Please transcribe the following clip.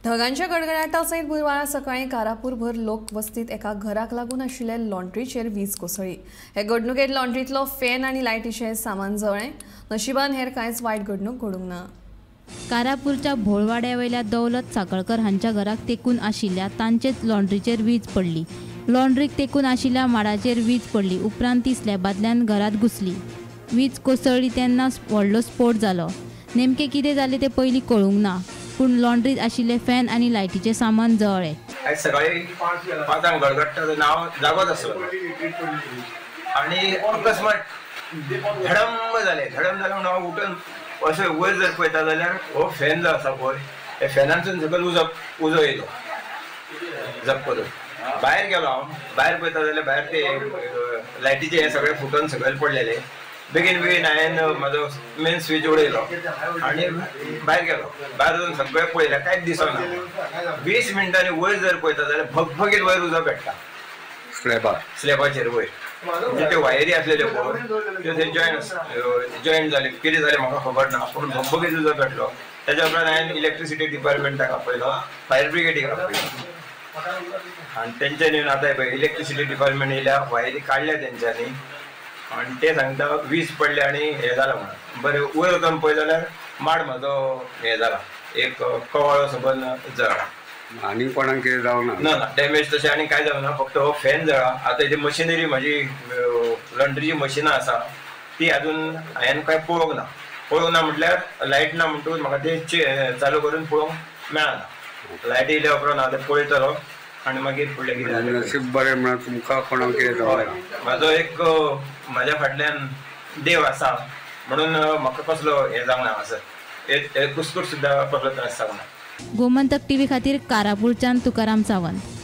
ढगांच्या गडगडाटा सयत बुधवारा सकाळी कारापूरभर लोकवस्तीत एका घराक लागून आशिल्ले लॉन्ड्रीचेर वीज कोसळ्ळी. हे घडणुकेत लॉन्ड्रीतलो फॅन आनी लायटीचें सामान जळ्ळें. नशिबान हेर कांयच वायट घडणूक घडूंक ना. कारापूरच्या भोळवाड्यावेल्या दौलत साकळकर हांच्या घराक तेकून आशिल्ल्या तांचेच लॉन्ड्रीचेर वीज पडली. लॉन्ड्रीक तेकून आशिल्ल्या माडाचेर वीज पडली. उपरांत ती स्लॅबांतल्यान घरांत घुसली. वीज कोसळ्ळी तेन्ना व्हडलो स्फोट जालो. नेमकें कितें जालें तें पयलीं कळूंक ना, पूण लॉन्ड्रीत आशिल्ले फॅन आनी लायटीचें सामान जळ्ळें. आयज सकाळी 5 गडगडटा तेन्ना हांव जागोच आसलो आनी अकस्मात धडम जालें. धडम जालें म्हणून हांव उठून अशें वयर जर पळयता जाल्यार हो फॅन जो आसा पळय, त्या फॅनांतसून सकयल उजो येयलो जप करून. भायर गेलो हांव, भायर पळयता जाल्यार भायर ते लायटीचे हे सगळे फुटून सकयल पडलेले. बेगीन बेगीन हांवें म्हाजो मेन स्विच उडयलो आनी भायर गेलो. भायर वचून सगळें पळयलें, कांयच दिसना. 20 मिनटांनी वयर जर पळयता जाल्यार भगभगीत वयर उजो पेट्टा स्लॅबाचेर वयर. म्हणजे त्यो वायरी आसलेल्यो पळय त्यो थंय जॉयन जाले, कितें जालें म्हाका खबर ना, पूण भगभगीत उजो पेटलो. तेज्या उपरांत हांवें इलेक्ट्रिसिटी डिपार्टमेंटाक आपयलो, फायर ब्रिगेडीक आपयलो आनी तेंच्यांनी येवन आतां पळय इलेक्ट्रिसिटी डिपार्टमेंट येयल्या, वायरी काडल्या तेंच्यांनी आनी ते सांगता वीज पडले आनी हें जालां म्हणून. बरें वयर वचून पळय जाल्यार माड म्हाजो हें जाला, एक कवाळो सबंद जळ्ळा. आनी कोणाक कितें जावना? ना ना, डॅमेज तशें आनी कांय जावना, फक्त हो फॅन जळ्ळा. आतां जी मशिनरी म्हाजी लॉन्ड्रीची मशिनां आसा ती आजून हांवें कांय पळोवंक ना. पळोवंक ना म्हटल्यार लायट ना म्हणटकूच म्हाका ते चालू करून पळोवंक मेळना. लायट येयल्या उपरांत हांव तें पळयतलो आनी मागीर फुडलें कितें जालें. नशीब बरें म्हळ्यार तुमकां कोणाक कितें जावना. म्हाजो एक म्हाज्या फाटल्यान देव आसा म्हणून म्हाका कसलो हें जावंक ना, हांगासर कुस्कूट सुद्दां कसलो त्रास जावंक ना. गोमंतक टीव्ही खातीर कारापूरच्यान तुकाराम सावंत.